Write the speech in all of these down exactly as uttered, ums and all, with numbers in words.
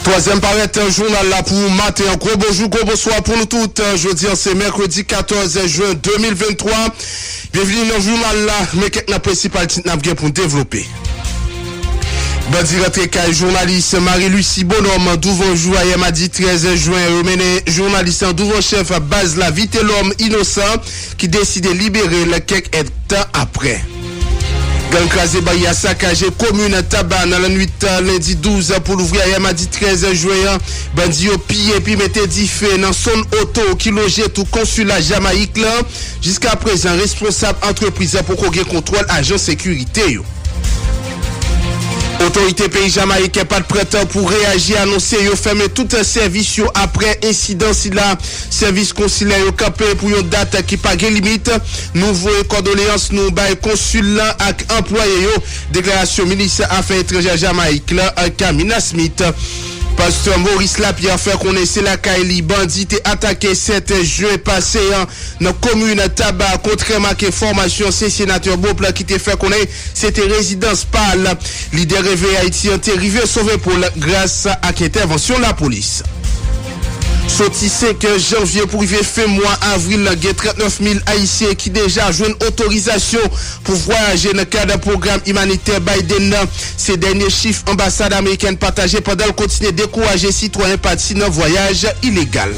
Twazyèm parèt jounal la pou maten an. Gwo bonjou, gwo bonswa pou nou tout. Jodi an se mèkredi katòz jen de mil venntwa. Byenvini nan jounal la. Men kèk nan prensipal tit n ap gen pou n devlope. Bandi rantre kay jounalis Marie Lucie Bonhomme douvan jou ayè madi trèz jen. Yo mennen jounalis lan douvan chèf baz la Vitelhomme Innocent ki deside libere l kèk èdtan apre. Gang kraze barye a sakaje komin Taba nan lannwit lendi douz pou louvri ayè madi trèz jen an. Bandi yo piye epi mete dife nan sonn oto ki loje tou konsila Jamayik lan. Jiskaprezan, responsab antrepriz lan poko gen kontwòl ajan sekirite yo. Otorite peyi Jamayik pa t prèt pou reyaji, anonse yo fèmen tout sèvis yo apre ensidan sila. Sèvis konsilè yo kanpe pou yon dat ki pa gen limit. Nou voye kondoleyans nou bay konsil lan ak anplwaye yo. Deklarasyon minis afè etranjè Jamayik lan, Kamina Smith. Pastè Maurice Lapierre fè konnen se lakay li bandi te atake sèt jen pase an nan komin Taba, kontrèman ak enfòmasyon ansyen senatè Beauplan ki te fè konnen se te rezidans pa l. Lidè Reveye Ayiti an te rive sove po l gras ak entèvansyon lapolis. Soti senk janvye pou rive fen mwa avril lan, gen trannèf mil Ayisyen ki deja jwenn otorizasyon pou vwayaje nan kad pwogram imanitè Biden nan. Se dènye chif anbasad amerikèn pataje pandan l kontinye dekouraje sitwayen pati nan vwayaj ilegal.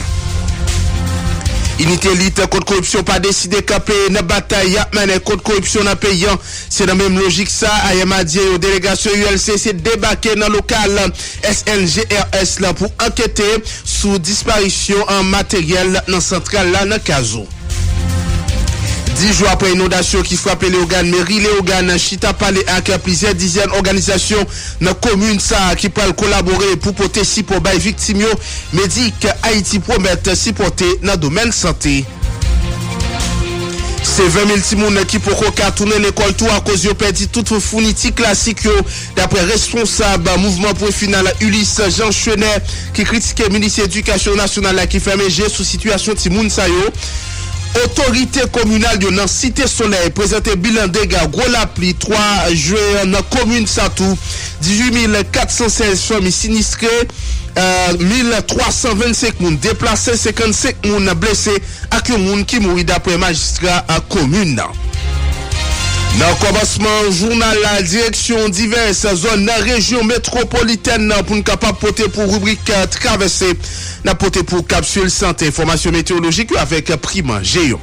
Inite lit kont koripsyon pa deside kanpe nan batay y ap mennen kont koripsyon nan peyi an. Se nan menm lojik sa, ayè madi, yon delegasyon U L C C debake nan lokal S N G R S lan pou ankete sou disparisyon an materyèl nan santral la nan Kazou. Dis jou apre inondasyon ki frape Leyogàn, meri Leyogàn chita pale ak plizyè dizèn òganizasyon nan komin sa a ki pral kolabore pou pote sipò bay viktim yo. Medik Ayiti pwomèt sipòte nan domèn sante. Se ven mil timoun ki poko ka tounen lekòl tou akoz yo pèdi tout founiti klasik yo, dapre responsab Mouvman Pwen Final Ulysse Jean Chenet, ki kritike minis edikasyon nasyonal la ki fèmen je sou sitiyasyon timoun sa yo. Otorite kominal yo nan Site Solèy prezante bilan dega gwo lapli twa jen an nan komin sa tou. Dizuit mil kat san sèz fanmi sinistre, mil twa san vennsenk moun deplase, senkannsenk moun blese ak yon moun ki mouri, dapre majistra komin nan. Nan kòmansman jounal la, direksyon divès zòn nan rejyon metwopolitèn nan pou n kapab pote pou ribrik travèse. N ap pote pou kapsil sante, enfòmasyon meteyolojik yo avèk pri manje yo.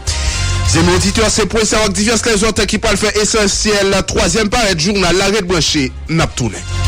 Zanmi oditè, se pwen sa yo ak divès lèzòt ki pral fè esansyèl twazyèm parèt jounal la. Ret branche, n ap tounen.